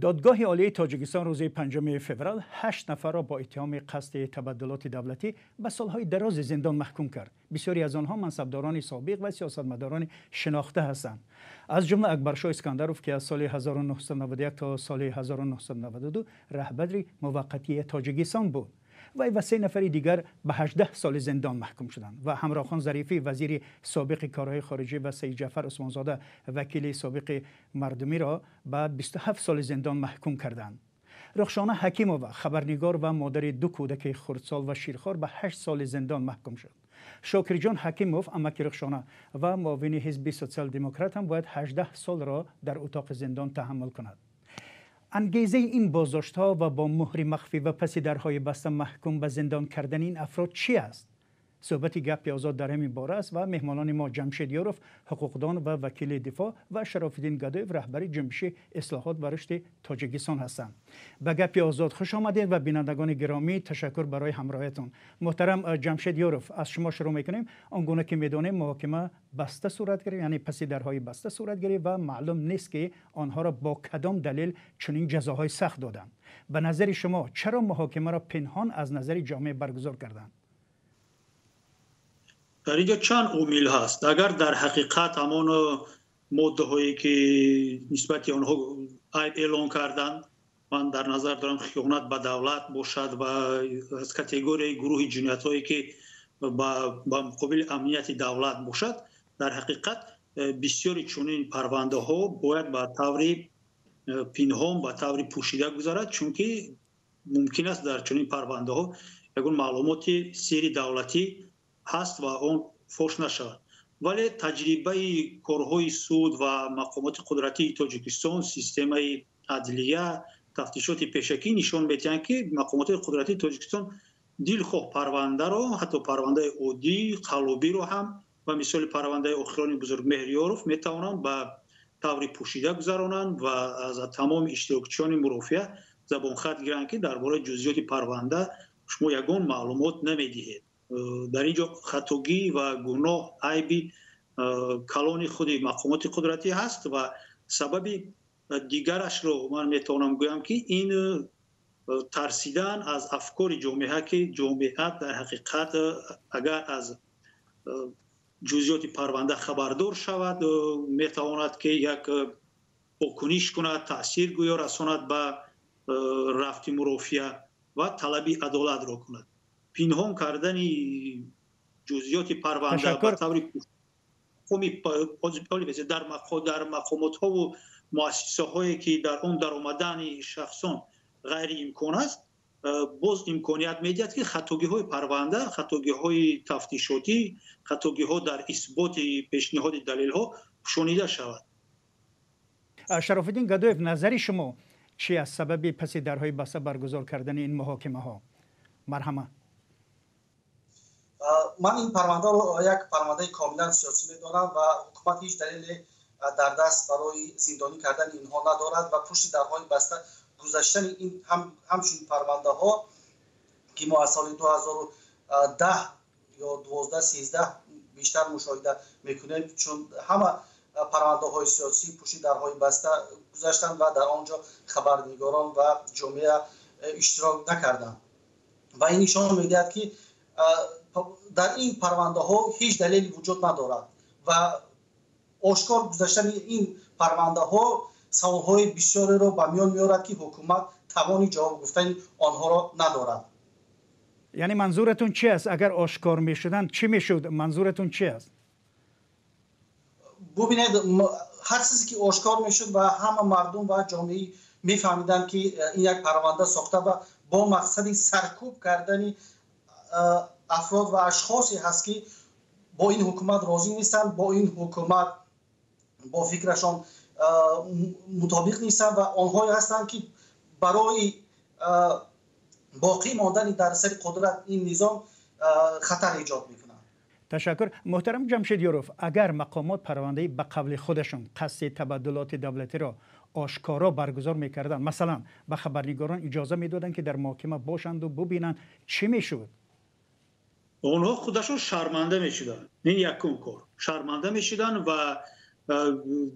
Додгоҳи олии Тоҷикистон рӯзи 5 феврал 8 нафарро бо иттиҳоми қасди табаддулоти давлатӣ ба солҳои дарози зиндон маҳкум кард. Бисёре аз онҳо мансабдорони собиқ ва сиёсатмадорони шинохта ҳастанд. Аз ҷумла Акбаршоҳ Искандаров, ки аз соли 1991 то соли 1992 раҳбари муваққатии Тоҷикистон буд. Вай ва 3 нафари дигар ба 18 соли зиндон маҳкум шуданд ва Ҳамроҳхон Зарифӣ, вазири собиқи корҳои хориҷӣ, ва Саид Ҷаъфар Усмонзода, вакили собиқи мардумиро ба 27 соли зиндон маҳкум карданд. Рухшона Ҳакимова, хабарнигор ва модари 2 кӯдаки хурдсол ва ширхор, ба 8 соли зиндон маҳкум шуд. Шокирҷон Ҳакимов, амаки Рухшона ва муовини ҳизби социал-демократ, ҳам бояд 18 солро дар утоқи зиндон таҳаммул кунад. Ангезаи ин боздоштҳо ва бо муҳри махфӣ ва паси дарҳои баста маҳкум ба зиндон кардани ин афрод чӣ аст? Суҳбати Гапи Озод дар ҳамин бора аст ва меҳмонони мо Ҷамшед Ёров, ҳуқуқдон ва вакили дифоъ, ва Шарофиддин Гадоев, раҳбари ҷунбиши ислоҳот ва рушди Тоҷикистон ҳастанд. Ба Гапи Озод хуш омадед ва бинандагони гиромӣ, ташаккур барои ҳамроҳиятон. Муҳтарам Ҷамшед Ёров, аз шумо шурӯъ мекунем. Он гуна ки медонем, муҳокима баста сурат гирифт, яъне паси дарҳои баста сурат гирифт ва маълум нест, ки онҳоро бо кадом далел чунин ҷазоҳои сахт доданд. Ба назари шумо, чаро муҳокимаро пинҳон аз назари ҷомеа баргузор карданд? Дар инҷо чанд омил ҳаст. Агар дар ҳақиқат ҳамон моддаҳое, ки нисбати онҳо айб эълон карданд, ман дар назар дорам хиёнат ба давлат бошад ва аз категорияи гурӯҳи ҷиноятҳое, ки ба муқобили амнияти давлат бошад, дар ҳақиқат бисёри чунин парвандаҳо бояд ба таври пинҳон, ба таври пӯшида гузарад, чунки мумкин аст дар чунин парвандаҳо ягон маълумоти сирри давлатӣ ҳаст ва он фош нашавад. Вале таҷрибаи корҳои суд ва мақомоти қудратии Тоҷикистон, системаи адлия, тафтишоти пешакӣ нишон медиҳанд, ки мақомоти қудратии Тоҷикистон дилхоҳ парвандаро, ҳатто парвандаи оддӣ, қаллобиро ҳам, ва мисоли парвандаи охирони Бузургмеҳр Ёров, метавонанд ба таври пӯшида гузаронанд ва аз тамоми иштирокчиёни мурофиа забонхат гиранд, ки дар бораи ҷузъиёти парванда шумо ягон маълумот намедиҳед. Дар ин ҷо хатогӣ ва гуноҳ, айби калони худи мақомоти қудратӣ ҳаст ва сабаби дигарашро ман метавонам гӯям, ки ин тарсидан аз афкори ҷомеа, ки ҷомеа дар ҳақиқат агар аз ҷузъиёти парванда хабардор шавад, метавонад, ки як вокуниш кунад, таъсир гӯё расонад ба рафти мурофиа ва талаби адолатро кунад. Пинҳон кардани ҷузъиёти парванда ба таври дар мақомотҳову муассисаҳое, ки дар он даромадани шахсон ғайриимкон аст, боз имконият медиҳад, ки хатогиҳои парванда, хатогиҳои тафтишотӣ, хатогиҳо дар исботи пешниҳоди далелҳо пӯшонида шавад. Шарофиддин Гадоев, назари шумо чӣ аз сабаби паси дарҳои баста баргузор кардани ин муҳокимаҳо? Марҳама. Ман ин парвандаро як парвандаи комилан сиёсӣ медонам ва ҳукумат ҳеҷ далеле дар даст барои зиндонӣ кардани инҳо надорад ва пушти дарҳои баста гузаштани ин ҳамчунин парвандаҳо, ки мо аз соли 2010 ё 12 13 бештар мушоҳида мекунем, чун ҳама парвандаҳои сиёсӣ пушти дарҳои баста гузаштанд ва дар он ҷо хабарнигорон ва ҷомеа иштирок накарданд. Ва ин нишон медиҳад, ки дар ин парвандаҳо ҳеҷ далеле вуҷуд надорад ва ошкор гузаштани ин парвандаҳо саволҳои бисёреро ба миён меорад, ки ҳукумат тавони ҷавоб гуфтани онҳоро надорад. Яъне манзуратон чи аст? Агар ошкор мешуданд, чӣ мешуд? Манзуратон чи аст? Бубинед, ҳар чизе ки ошкор мешуд ва ҳама мардум ва ҷомеа мефаҳмиданд, ки ин як парванда сохта ва бо мақсади саркӯб кардани афрод ва ашхосе ҳаст, ки бо ин ҳукумат розӣ нестанд, бо ин ҳукумат бо фикрашон мутобиқ нестанд ва онҳое ҳастанд, ки барои боқӣ мондани дар сари қудрат ин низом хатар эҷод мекунанд. Ташаккур. Муҳтарам Ҷамшед Ёров, агар мақомот парвандаи ба қавли худашон қасди табаддулоти давлатиро ошкоро баргузор мекарданд, масалан ба хабарнигорон иҷоза медоданд, ки дар муҳокима бошанду бубинанд, чӣ мешуд? Онҳо худашон шарманда мешуданд. Ин якум кор. Шарманда мешуданд ва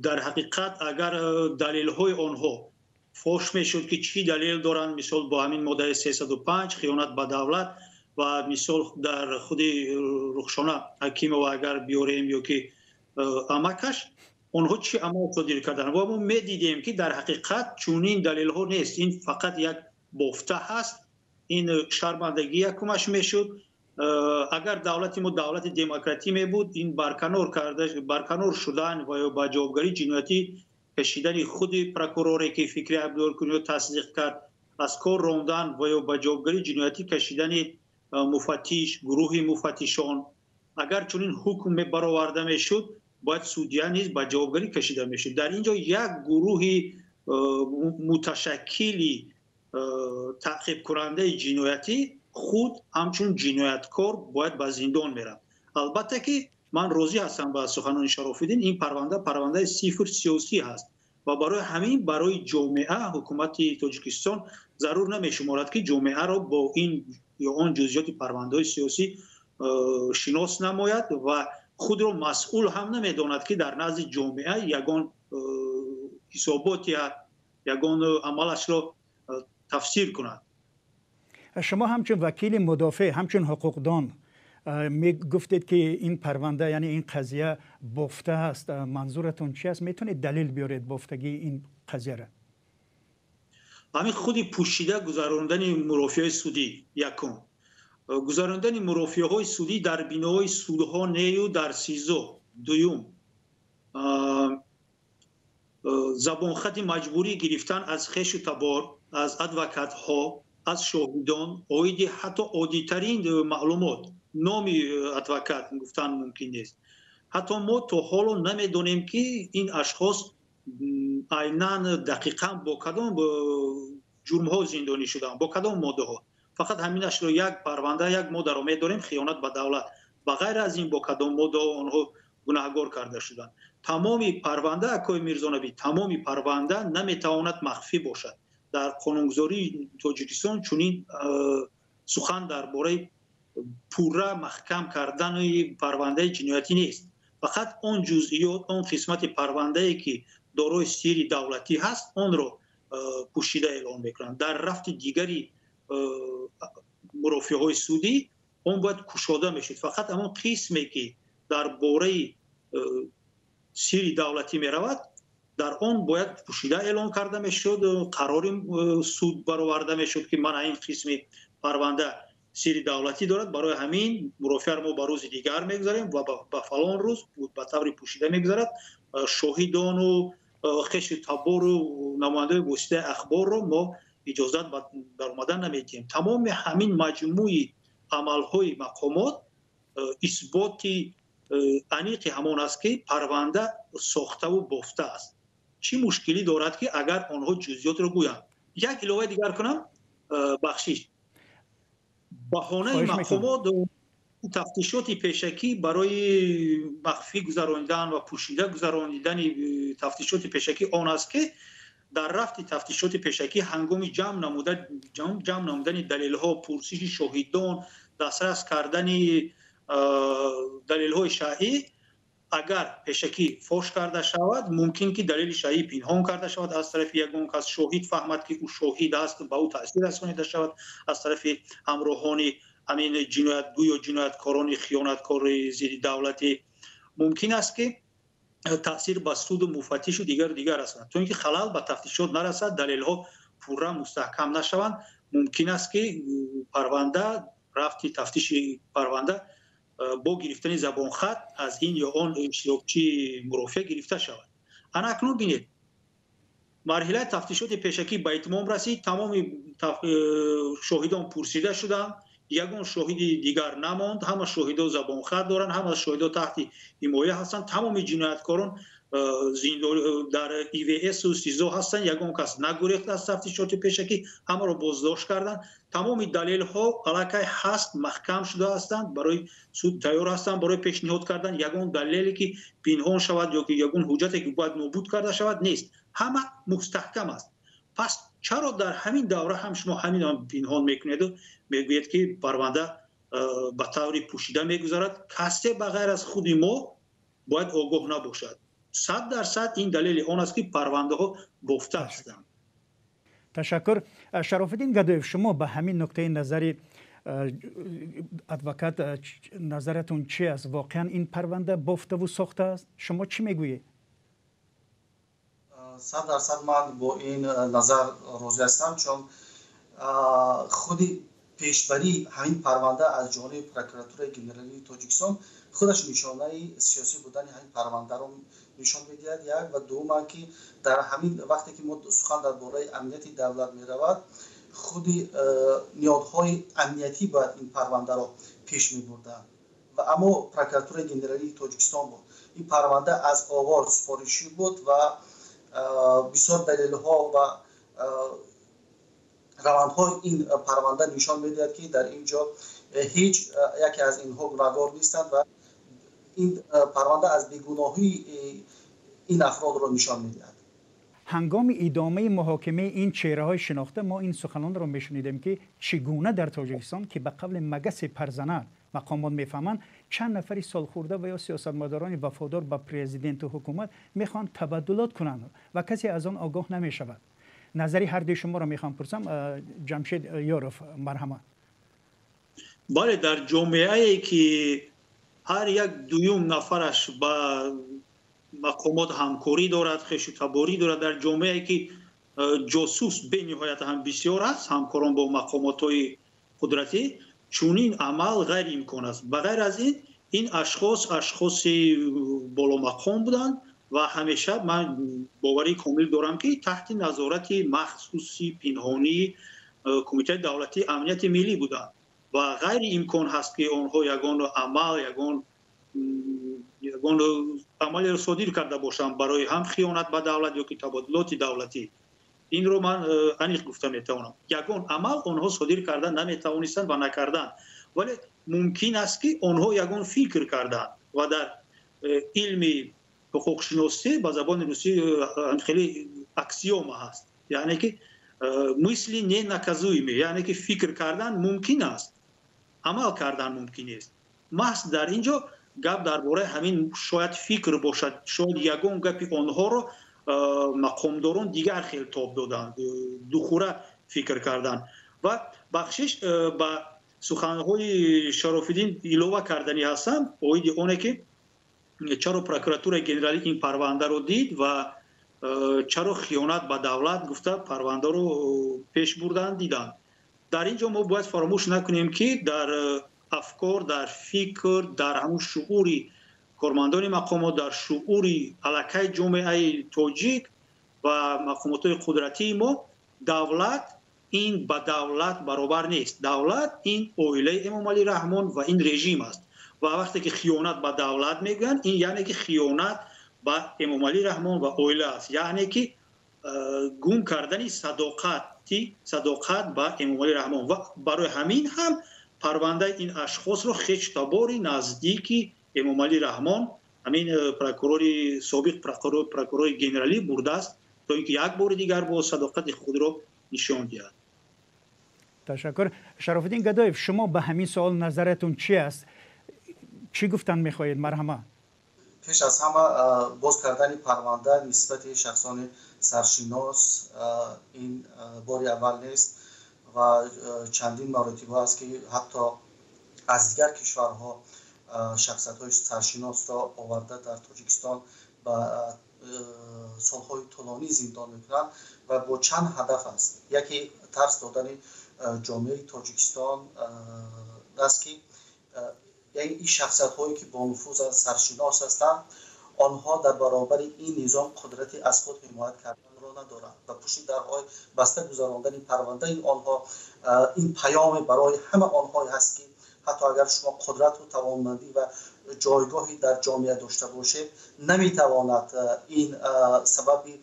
дар ҳақиқат агар далелҳои онҳо Фош мешуд, ки чӣ далел доранд, мисол, бо ҳамин моддаи 305 хиёнат ба давлат, ва мисол, дар худи Рухшона Ҳакимова агар биёрем ё ки амакаш, онҳо чӣ амал содир карданд. Ва мо медидем, ки дар ҳақиқат чунин далелҳо нест, ин фақат як бофта ҳаст. Ин шармандагӣ якумаш мешуд. Агар давлати мо давлати демократӣ мебуд, ин барканор шудан ва ё ба ҷавобгарии ҷиноятӣ кашидани худи прокуроре, ки фикри айбдоркуниро тасдиқ кард, аз кор рондан ва ё ба ҷавобгарии ҷиноятӣ кашидани муфаттиш, гурӯҳи муфаттишон, агар чунин ҳукм бароварда мешуд, бояд судья низ ба ҷавобгарӣ кашида мешуд. Дар ин ҷо як гурӯҳи муташаккили таъқибкунандаи ҷиноятӣ худ ҳамчун ҷинояткор бояд ба зиндон мерафт. Албатта ки ман розӣ ҳастам ба суханони Шарофиддин, ин парванда парвандаи сифр сиёсӣ ҳаст ва барои ҳамин барои ҷомеа ҳукумати Тоҷикистон зарур намешуморад, ки ҷомеаро бо ин ё он ҷузъиёти парвандаҳои сиёсӣ шинос намояд ва худро масъул ҳам намедонад, ки дар назди ҷомеа ягон ҳисобот, ягон амалашро тафсир кунад. Шумо ҳамчун вакили мудофеъ, ҳамчун ҳуқуқдон мегуфтед, ки ин парванда, яъне ин қазия бофта аст. Манзуратон чи аст? Метавонед далел биёред бофтагии ин қазияро? Ҳамин худи пӯшида гузарондани мурофиаҳои судӣ якум, гузарондани мурофиаҳои судӣ дар биноҳои судҳо нею дар СИЗО дуюм, забонхати маҷбурӣ гирифтан аз хешу табор, аз адвокатҳо, аз шоҳидон оиди ҳатто оддитарин маълумот, номи адвокат гуфтан мумкин нест. Ҳатто мо то ҳоло намедонем, ки ин ашхос айнан дақиқан бо кадом ҷурмҳо зиндонӣ шуданд, бо кадом моддаҳо. Фақат ҳаминашро як парванда, як моддаро медорем, хиёнат ба давлат. Ба ғайр аз ин бо кадом моддаҳо онҳо гунаҳгор карда шуданд? Тамоми парванда, акои Мирзонабӣ, тамоми парванда наметавонад махфӣ бошад. Дар қонунгузории Тоҷикистон чунин сухан дар бораи пурра маҳкам кардани парвандаи ҷиноятӣ нест. Фақат он ҷузъиёт, он қисмати парвандае, ки дорои сирри давлатӣ ҳаст, онро пӯшида эълон мекунанд. Дар рафти дигари мурофиаҳои судӣ он бояд кушода мешуд. Фақат ҳамон қисме, ки дар бораи сирри давлатӣ меравад, дар он бояд пӯшида эълон карда мешуд, қарори суд бароварда мешуд, ки мана ин қисми парванда сирри давлатӣ дорад, барои ҳамин мурофиаро мо ба рӯзи дигар мегузарем ва ба фалон рӯз ба таври пӯшида мегузарад. Шоҳидону хешу табору намояндаи воситаи ахборро мо иҷозат ба даромадан намедиҳем. Тамоми ҳамин маҷмӯи амалҳои мақомот исботи аниқи ҳамон аст, ки парванда сохтаву бофта аст. Чӣ мушкилӣ дорад, ки агар онҳо ҷузъиётро гӯянд? Як иловаи дигар кунам, бахшиш. Баҳонаи мақомот тафтишоти пешакӣ барои махфӣ гузаронидан ва пӯшида гузаронидани тафтишоти пешакӣ он аст, ки дар рафти тафтишоти пешакӣ ҳангоми ҷамъ намудани далелҳо, пурсиши шоҳидон, дастрас кардани далелҳои шаръӣ, агар пешакӣ фош карда шавад, мумкин ки далели шаръӣ пинҳон карда шавад аз тарафи ягон кас, шоҳид фаҳмад, ки ӯ шоҳид аст, ба ӯ таъсир расонида шавад аз тарафи ҳамроҳони ҳамин ҷиноятгӯ ё ҷинояткорони хиёнаткори зидди давлатӣ. Мумкин аст, ки таъсир ба суду муфаттишу дигару дигар расонад. То ин ки халал ба тафтишот нарасад, далелҳо пурра мустаҳкам нашаванд, мумкин аст, ки парванда, рафти тафтиши парванда бо гирифтани забонхат аз ин ё он иштирокчии мурофиа гирифта шавад. Ана акнун бинед, марҳилаи тафтишоти пешакӣ ба итмом расид, тамоми шоҳидон пурсида шуданд, ягон шоҳиди дигар намонд, ҳама шоҳидо забонхат доранд, ҳама шоҳидо таҳти ҳимоя ҳастанд, тамоми ҷинояткорон дар ИВСу СИЗО ҳастанд, ягон кас нагурехт аз тафтишоти пешакӣ, ҳамаро боздошт карданд, тамоми далелҳо аллакай ҳаст, маҳкам шуда ҳастанд, барои суд тайёр ҳастанд барои пешниҳод кардан. Ягон далеле, ки пинҳон шавад ё ки ягон ҳуҷҷате, ки бояд нобуд карда шавад, нест, ҳама мустаҳкам аст. Пас чаро дар ҳамин давра ҳам шумо ҳамин пинҳон мекунеду мегӯед, ки парванда ба таври пӯшида мегузарад, касе ба ғайр аз худи мо бояд огоҳ набошад? 100% ин далели он аст, ки парвандаҳо бофта ҳастанд. Ташаккур. Шарофиддин Гадоев, шумо ба ҳамин нуктаи назари адвокат назаратон чи аст? Воқеан ин парванда бофтаву сохта аст? Шумо чӣ мегӯед? 100% ман бо ин назар розӣ ҳастам, чун худи пешбарии ҳамин парванда аз ҷониби Прокуратураи Генералии Тоҷикистон худаш нишонаи сиёсӣ будани ҳамин парвандаро нишон медиҳад, як. Ва дуввуман, ки дар ҳамин вақте ки мо сухан дар бораи амнияти давлат меравад, худи ниҳодҳои амниятӣ бояд ин парвандаро пеш мебурданд, ва аммо Прокуратураи Генералии Тоҷикистон буд. Ин парванда аз оғоз супоришӣ буд ва бисёр далелҳо ва равандҳои ин парванда нишон медиҳад, ки дар ин ҷо ҳеҷ яке аз инҳо гунаҳгор нестанд ва ин парванда аз бегуноҳии ин афродро нишон медиҳад. Ҳангоми идомаи муҳокимаи ин чеҳраҳои шинохта мо ин суханонро мешунидем, ки чӣ гуна дар Тоҷикистон, ки ба қавли магаси парзанад мақомот мефаҳманд, чанд нафари солхӯрда ва ё сиёсатмадорони вафодор ба президенту ҳукумат мехоҳанд табаддулот кунанд ва касе аз он огоҳ намешавад. Назари ҳардуи шуморо мехоҳам пурсам. Ҷамшед Ёров, марҳамат. Бале, дар ҷомеае ки ҳар як дуюм нафараш ба мақомот ҳамкорӣ дорад, хешу таборӣ дорад, дар ҷомеае ки ҷосус бениҳоят ҳам бисёр аст, ҳамкорон бо мақомотҳои қудратӣ, чунин амал ғайриимкон аст. Ба ғайр аз ин, ин ашхос ашхоси боломақом буданд ва ҳамеша ман боварии комил дорам, ки таҳти назорати махсуси пинҳонии Кумитаи давлатии амнияти миллӣ буданд ва ғайриимкон ҳаст, ки онҳо ягон амал, ягон амалеро содир карда бошанд барои ҳам хиёнат ба давлат ё ки табодулоти давлатӣ. Инро ман аниқ гуфта метавонам, ягон амал онҳо содир карда наметавонистанд ва накарданд, вале мумкин аст, ки онҳо ягон фикр карданд ва дар илми ҳуқуқшиносӣ ба забони русӣ хеле аксиома ҳаст, яъне ки мысли ненаказуемы, яъне ки фикр кардан мумкин аст, амал кардан мумкин нест. Маҳз дар ин ҷо гап дар бораи ҳамин шояд фикр бошад, шояд ягон гапи онҳоро мақомдорон дигар хел тоб доданд, духура фикр карданд. Ва бахшиш, ба суханҳои Шарофиддин илова карданӣ ҳастам оиди оне, ки чаро Прокуратураи генералӣ ин парвандаро дид ва чаро хиёнат ба давлат гуфта парвандаро пеш бурданд, диданд. Дар ин ҷо мо бояд фаромӯш накунем, ки дар афкор, дар фикр, дар ҳамун шуъури кормандони мақомот, дар шуъури аллакай ҷомеаи тоҷик ва мақомотҳои қудратии мо давлат ин ба давлат баробар нест. Давлат ин оилаи Эмомалӣ Раҳмон ва ин режим аст. Ва вақте ки хиёнат ба давлат мегӯянд, ин яъне ки хиёнат ба Эмомалӣ Раҳмон ва оила аст, яъне ки гум кардани садоқат ба Эмомалӣ Раҳмон. Ва барои ҳамин ҳам парвандаи ин ашхосро хештабори наздики Эмомалӣ Раҳмон, ҳамин прокурори собиқ, прокурори генералӣ бурдааст, то ин ки як бори дигар бо садоқати худро нишон диҳад. Ташаккур. Шарофиддин Гадоев, шумо ба ҳамин суол назаратон чи аст? Чӣ гуфтан мехоҳед? Марҳамат. Пеш аз ҳама, боз кардани парванда нисбати шахсони саршинос ин бори аввал нест ва чандин маротиба аст, ки ҳатто аз дигар кишварҳо шахсиятҳои саршиносро оварда дар Тоҷикистон ба солҳои тӯлонӣ зиндон мекунанд ва бо чанд ҳадаф аст. Яке тарс додани ҷомеаи Тоҷикистон аст, ки яъне ин шахсиятҳое ки бонуфуз, саршинос ҳастанд, онҳо дар баробари ин низом қудрати аз худ ҳимоят карданро надоранд ва пушти дарҳои баста гузарондани парвандаи онҳо ин паёме барои ҳама онҳое ҳаст, ки ҳатто агар шумо қудрату тавонмандӣ ва ҷойгоҳе дар ҷомеа дошта бошед, наметавонад ин сабаби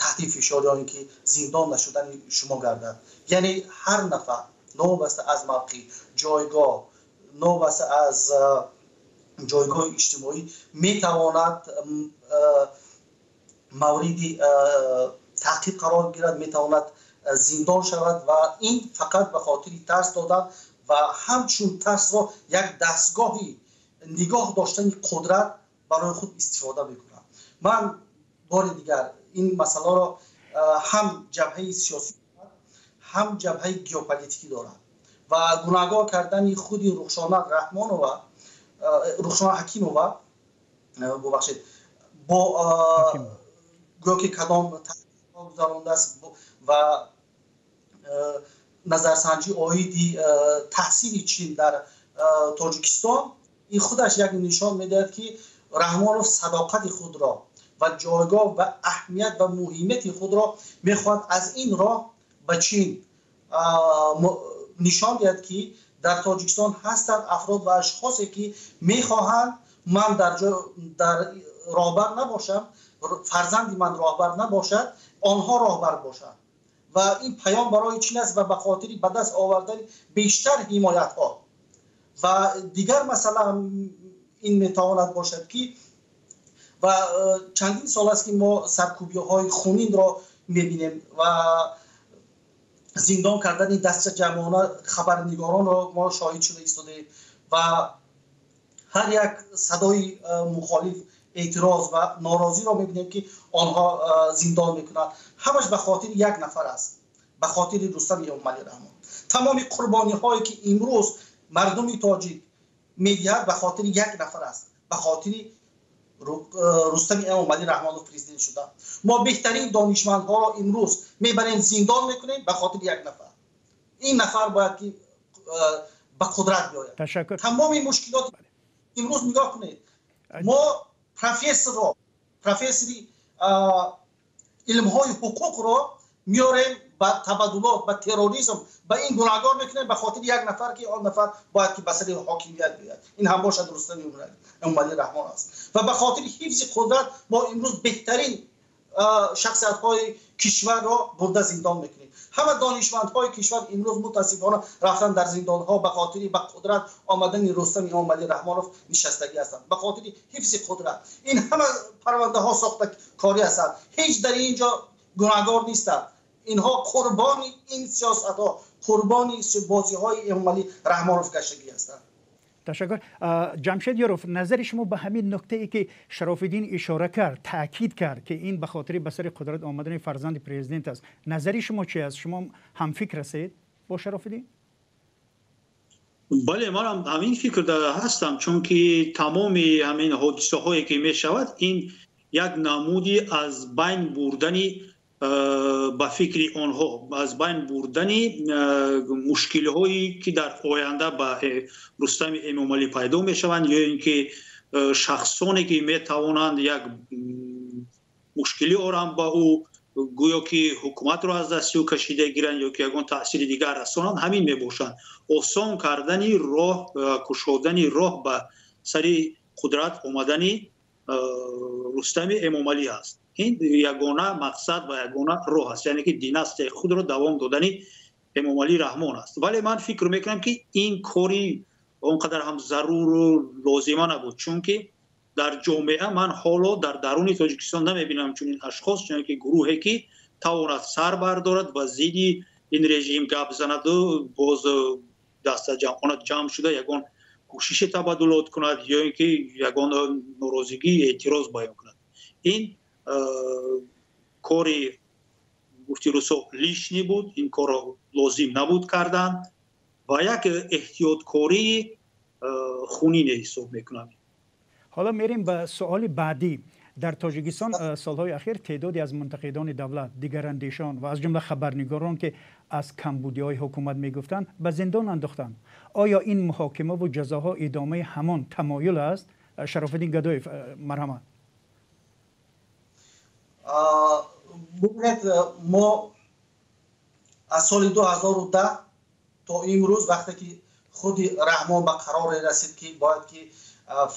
таҳти фишор ё ин ки зиндон нашудани шумо гардад. Яъне ҳар нафар новобаста аз мавқеъ, ҷойгоҳ, новобаста аз ҷойгоҳи иҷтимоӣ метавонад мавриди таъқиб қарор гирад, метавонад зиндон шавад ва ин фақат ба хотири тарс додан ва ҳамчун тарсро як дастгоҳи нигоҳ доштани қудрат барои худ истифода мекунад. Ман бори дигар ин масъаларо ҳам ҷабҳаи сиёсӣ дорад, ҳам ҷабҳаи геополитикӣ дорад ва гунаҳгор кардани худи Рухшона Раҳмонова, Рухшона Ҳакимова, бубахшед, бо гӯё ки кадом таҳқиқот гузарондааст ва назарсанҷӣ оиди таҳсили Чин дар Тоҷикистон, ин худаш як нишон медиҳад, ки Раҳмонов садоқати худро ва ҷойгоҳ ва аҳамият ва муҳимияти худро мехоҳад аз ин роҳ ба Чин нишон диҳад, ки дар Тоҷикистон ҳастанд афрод ва ашхосе, ки мехоҳанд ман дар роҳбар набошам, фарзанди ман роҳбар набошад, онҳо роҳбар бошанд. Ва ин паём барои Чин аст ва ба хотири ба даст овардани бештар ҳимоятҳо. Ва дигар масъала ин метавонад бошад, ки ва чандин сол аст, ки мо саркӯбиҳои хунинро мебинем ва зиндон кардани дастаҷамъона хабарнигоронро мо шоҳид шуда истодаем ва ҳар як садои мухолиф, эътироз ва норозиро мебинем, ки онҳо зиндон мекунанд. Ҳамаш ба хотири як нафар аст, ба хотири Рустами Эмомалӣ Раҳмон. Тамоми қурбониҳое, ки имрӯз мардуми тоҷик медиҳад, ба хотири як нафар аст, ба хотири Рустами Эмомалӣ Раҳмонов президент шуда. Мо беҳтарин донишмандҳоро имрӯз мебарем, зиндон мекунем ба хотири як нафар. Ин нафар бояд ки ба қудрат биёяд. Ташаккур. Тамоми мушкилот имрӯз, нигоҳ кунед, мо профессорро, профессори илмҳои ҳуқуқро меорем, ба табаддулот, ба терроризм, ба ин гунаҳгор мекунем ба хотири як нафар, ки он нафар бояд ки ба сари ҳокимият биёяд. Ин ҳам бошад, Рустами Эмомалӣ Раҳмон аст. Ва ба хотири ҳифзи қудрат мо имрӯз беҳтарин шахсиятҳои кишварро бурда зиндон мекунем. Ҳама донишмандҳои кишвар имрӯз мутаассифона рафтан дар зиндонҳо ба хотири ба қудрат омадани Рустами Эмомалӣ Раҳмонов нишастагӣ ҳастанд, ба хотири ҳифзи қудрат. Ин ҳама парвандаҳо сохтакорӣ ҳастанд, ҳеҷ дар ин ҷо гунаҳгор нестанд. Инҳо қурбони ин сиёсатҳо, қурбони бозиҳои Эмомалӣ Раҳмонов гаштагӣ ҳастанд. Ташаккур. Ҷамшед Ёров, назари шумо ба ҳамин нуктае, ки Шарофиддин ишора кард, таъкид кард, ки ин ба хотири ба сари қудрат омадани фарзанди президент аст, назари шумо чи аст? Шумо ҳамфикр ҳастед бо Шарофиддин? Бале, манам ҳамин фикр ҳастам, чунки тамоми ҳамин ҳодисаҳое, ки мешавад, ин як намуди аз байн бурдани, ба фикри онҳо, аз байн бурдани мушкилиҳое, ки дар оянда ба Рустами Эмомалӣ пайдо мешаванд, ё ин ки шахсоне, ки метавонанд як мушкилӣ оранд ба ӯ, гӯё ки ҳукуматро аз дасти ӯ кашида гиранд ё ки ягон таъсири дигар расонанд, ҳамин мебошанд. Осон кардани роҳ, кушодани роҳ ба сари қудрат омадани Рустами Эмомалӣ аст. Ин ягона мақсад ва ягона роҳ аст, яъне ки династияи худро давом додани Эмомалӣ Раҳмон аст. Вале ман фикр мекунам, ки ин кори он қадар ҳам заруру лозима набуд, чунки дар ҷомеа ман ҳоло дар даруни Тоҷикистон намебинам чунин ашхос, чунки гурӯҳе, ки тавонад сар бардорад ва зидди ин режим гап занаду боз дастаҷамъона ҷамъ шуда ягон кӯшиши табаддулот кунад ё ин ки ягон норозигӣ, эътироз баён кунад. Ин кори, гуфти русо, лишний буд, ин корро лозим набуд кардан ва як эҳтиёткории хунине ҳисоб мекунам. Ҳоло мерем ба суоли баъдӣ. Дар Тоҷикистон солҳои ахир теъдоде аз мунтақидони давлат, дигарандешон ва аз ҷумла хабарнигорон, ки аз камбудиҳои ҳукумат мегуфтанд, ба зиндон андохтанд. Оё ин муҳокимаву ҷазоҳо идомаи ҳамон тамоюл аст? Шарофиддин Гадоев, марҳамат. Бубинед, мо аз соли 2010 то имрӯз, вақте ки худи Раҳмон ба қароре расид, ки бояд ки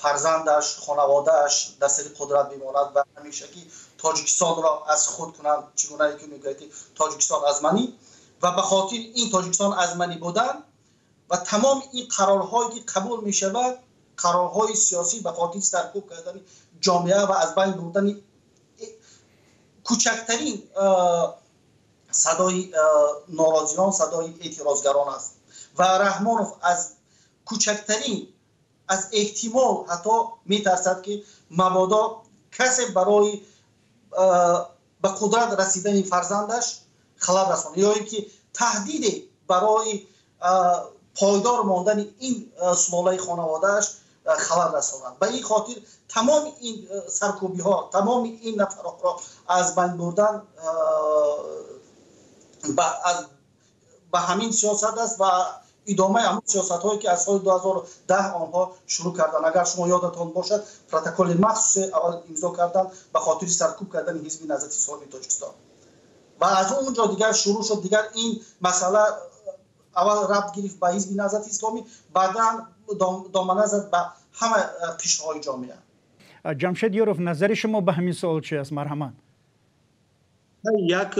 фарзандаш, хонаводааш дар сари қудрат бимонад ва ҳамешагӣ Тоҷикистонро аз худ кунанд, чӣ гунае ки мегӯяд, ки Тоҷикистон аз манӣ, ва ба хотири ин Тоҷикистон аз манӣ будан ва тамоми ин қарорҳое, ки қабул мешавад, қарорҳои сиёсӣ ба хотири саркӯб кардани ҷомеа ва аз байн бурдани кӯчактарин садои норозиён, садои эътирозгарон аст. Ва Раҳмонов аз кӯчактарин, аз эҳтимол ҳатто метарсад, ки мабодо касе барои Ба қудрат расидани фарзандаш халал расонад ё ин ки таҳдиде барои пойдор мондани ин сулолаи хонаводааш халал расонад. Ба ин хотир тамоми ин саркӯбиҳо, тамоми ин нафарҳоро аз байн бурдан ба ҳамин сиёсат аст ва идомаи ҳамон сиёсатҳое, ки аз соли 2010 онҳо шурӯъ карданд. Агар шумо ёдатон бошад, протоколи махсусе аввал имзо карданд ба хотири саркӯб кардани Ҳизби Наҳзати Исломии Тоҷикистон ва аз он ҷо дигар шурӯъ шуд. Дигар ин масъала аввал рабт гирифт ба Ҳизби Наҳзати Исломӣ, баъдан домана зад ба ҳама қишрҳои ҷомеа. Ҷамшед Ёров, назари шумо ба ҳамин суол чи аст? Марҳамат. Як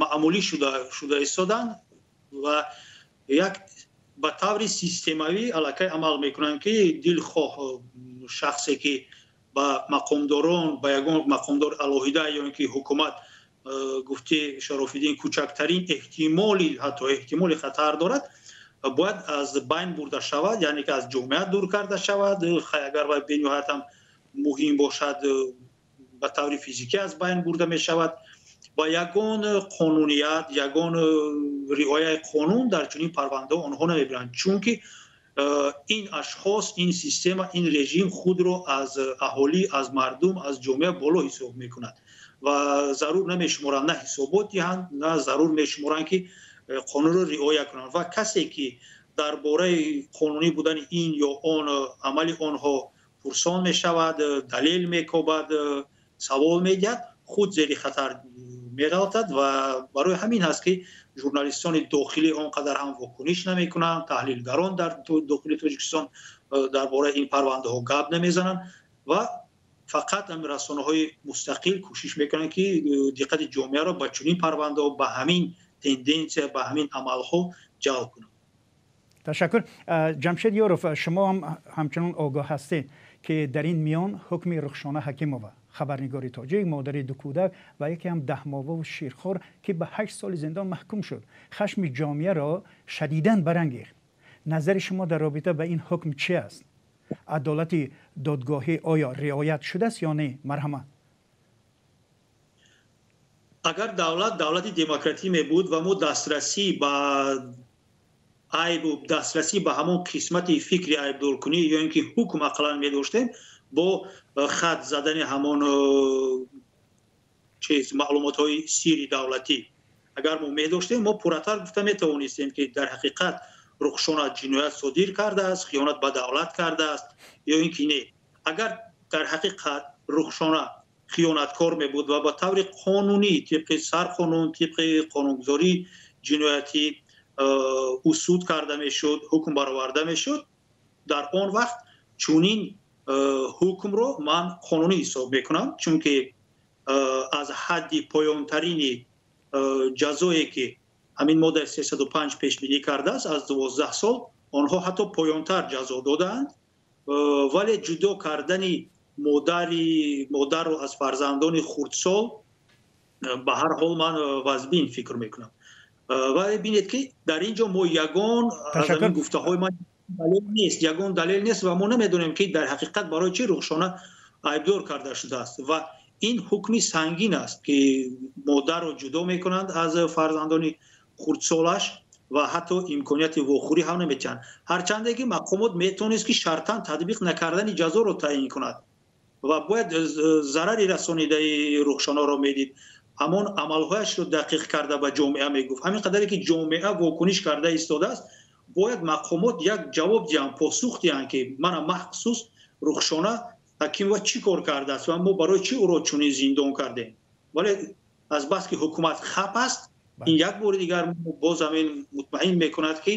маъмулӣ шуда истоданд ва як ба таври системавӣ аллакай амал мекунанд, ки дилхоҳ шахсе, ки ба мақомдорон, ба ягон мақомдор алоҳида ё ин ки ҳукумат, гуфти Шарофиддин, кӯчактарин эҳтимоли, ҳатто эҳтимоли хатар дорад, бояд аз байн бурда шавад, яъне ки аз ҷомеа дур карда шавад. Агар вай бениҳоят ҳам муҳим бошад, ба таври физикӣ аз байн бурда мешавад ва ягон қонуният, ягон риояи қонун дар чунин парвандаҳо онҳо намебинанд, чунки ин ашхос, ин система, ин режим худро аз аҳолӣ, аз мардум, аз ҷомеа боло ҳисоб мекунад ва зарур намешуморанд на ҳисобот диҳанд, на зарур мешуморанд, ки қонунро риоя кунанд. Ва касе, ки дар бораи қонунӣ будани ин ё он амали онҳо пурсон мешавад, далел мекобад, савол медиҳад, худ зери хатар меғалтад. Ва барои ҳамин ҳаст, ки журналистони дохилӣ он қадар ҳам вокуниш намекунанд, таҳлилгарон дар дохили Тоҷикистон дар бораи ин парвандаҳо гап намезананд ва фақат ҳамин расонаҳои мустақил кӯшиш мекунанд, ки диққати ҷомеаро ба чунин парвандаҳо, ба ҳамин тенденсия, ба ҳамин амалҳо ҷалб кунанд. Ташаккур. Ҷамшед Ёров, шумо ҳам ҳамчунон огоҳ ҳастед, ки дар ин миён ҳукми Рухшона Ҳакимова, хабарнигори тоҷик, модари ду кӯдак ва яке ҳам 10 моҳаву ширхор, ки ба 8 соли зиндон маҳкум шуд, хашми ҷомеаро шадидан барангехт. Назари шумо дар робита ба ин ҳукм чи аст? Адолати додгоҳӣ оё риоят шудааст ё не? Марҳамат. Агар давлат давлати демократӣ мебуд ва мо дастрасӣ ба айбу дастрасӣ ба ҳамон қисмати фикри айбдоркунӣ ё ин ки ҳукм ақаллан медоштем, бо хат задани ҳамон чиз, маълумотҳои сири давлатӣ, агар мо медоштем, мо пурратар гуфта метавонистем, ки дар ҳақиқат Рухшона ҷиноят содир кардааст, хиёнат ба давлат кардааст ё ин ки не. Агар дар ҳақиқат Рухшона хиёнаткор мебуд ва ба таври қонунӣ, тибқи сарқонун, тибқи қонунгузории ҷиноятӣ ӯ суд карда мешуд, ҳукм бароварда мешуд, дар он вақт чунин ҳукмро ман қонунӣ ҳисоб мекунам, чунки аз ҳадди поёнтарини ҷазое, ки ҳамин моддаи 305 пешбинӣ кардааст, аз 12 сол, онҳо ҳатто поёнтар ҷазо додаанд. Вале ҷудо кардани модарро аз фарзандони хурдсол ба ҳар ҳол ман вазбин фикр мекунам. Вале бинед, ки дар ин ҷо мо ягон аз ҳамин гуфтаҳои ман далел нест, ягон далел нест ва мо намедонем, ки дар ҳақиқат барои чӣ Рухшона айбдор карда шудааст. Ва ин ҳукми сангин аст, ки модарро ҷудо мекунанд аз фарзандони хурдсолаш ва ҳатто имконияти вохӯрӣ ҳам наметиҳанд, ҳарчанде ки мақомот метавонист, ки шартан татбиқ накардани ҷазоро таъин кунад ва бояд зарари расонидаи Рухшонаро медид, ҳамон амалҳояшро дақиқ карда ба ҷомеа мегуфт. Ҳамин қадаре ки ҷомеа вокуниш карда истодааст, бояд мақомот як ҷавоб диҳанд, посух диҳанд, ки мана махсус Рухшона Ҳакимова чӣ кор кардааст ва мо барои чӣ ӯро чунин зиндон кардем. Вале азбаски ҳукумат хап аст, ин як бори дигар боз ҳамин мутмаин мекунад, ки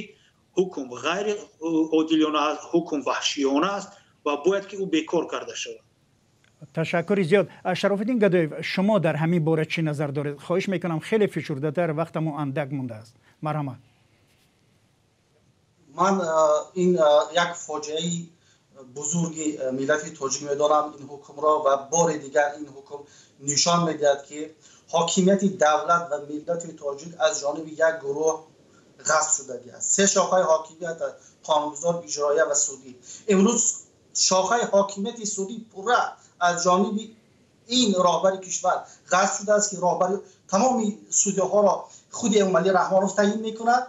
ҳукм ғайриодилона аст, ҳукм ваҳшиёна аст ва бояд ки ӯ бекор карда шавад. Ташаккури зиёд. Шарофиддин Гадоев, шумо дар ҳамин бора чӣ назар доред? Хоҳиш мекунам, хеле фишурдатар, вақтамо андак мондааст. Марҳамат. Ман ин як фоҷиаи бузурги миллати тоҷик медонам ин ҳукмро ва бори дигар ин ҳукм нишон медиҳад, ки ҳокимияти давлат ва миллати тоҷик аз ҷониби як гурӯҳ ғасб шудагӣ аст. Се шохаи ҳокимият: қонунгузор, иҷроия ва судӣ. Имрӯз шохаи ҳокимияти судӣ пурра аз ҷониби ин роҳбари кишвар ғасб шудааст, ки роҳбари тамоми судяҳоро худи Эмомалӣ Раҳмонов таъйин мекунад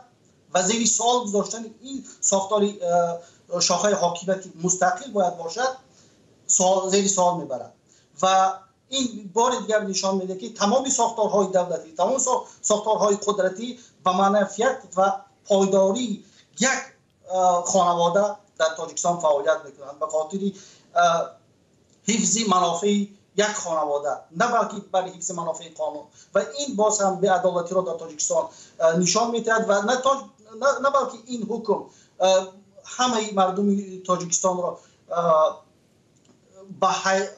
ва зери суол гузоштани ин сохтори шохаи ҳокимияти мустақил бояд бошад, зери суол мебарад. Ва ин бори дигар нишон медиҳад, ки тамоми сохторҳои давлатӣ, тамоми сохторҳои қудратӣ ба манфиат ва пойдории як хонавода дар Тоҷикистон фаъолият мекунанд, ба хотири ҳифзи манофеи як хонавода, на балки барои ҳифзи манофеи қонун. Ва ин боз ҳам беадолатиро дар Тоҷикистон нишон медиҳад ва на балки ин ҳукм ҳамаи мардуми Тоҷикистонро ба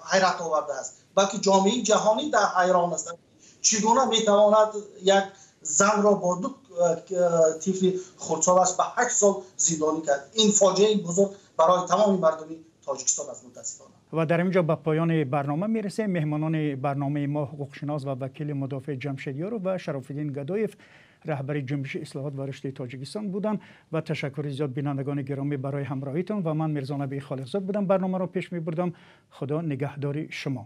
ҳайрат овардааст, балки ҷомеаи ҷаҳонӣ дар ҳайрон аст, чӣ гуна метавонад як занро бо ду тифли хурдсолаш ба 8 сол зиндонӣ кард. Ин фоҷиаи бузург барои тамоми мардуми Тоҷикистон аст, мутаассифона. Ва дар инҷо ба поёни барнома мерасем. Меҳмонони барномаи мо ҳуқуқшинос ва вакили мудофеъ Ҷамшед Ёров ва Шарофиддин Гадоев, раҳбари Ҷунбиши ислоҳот ва рушди Тоҷикистон буданд. Ва ташаккури зиёд, бинандагони гиромӣ, барои ҳамроҳитон. Ва ман Мирзонаби Холиқзод будам, барномаро пеш мебурдам. Худо нигаҳдори шумо.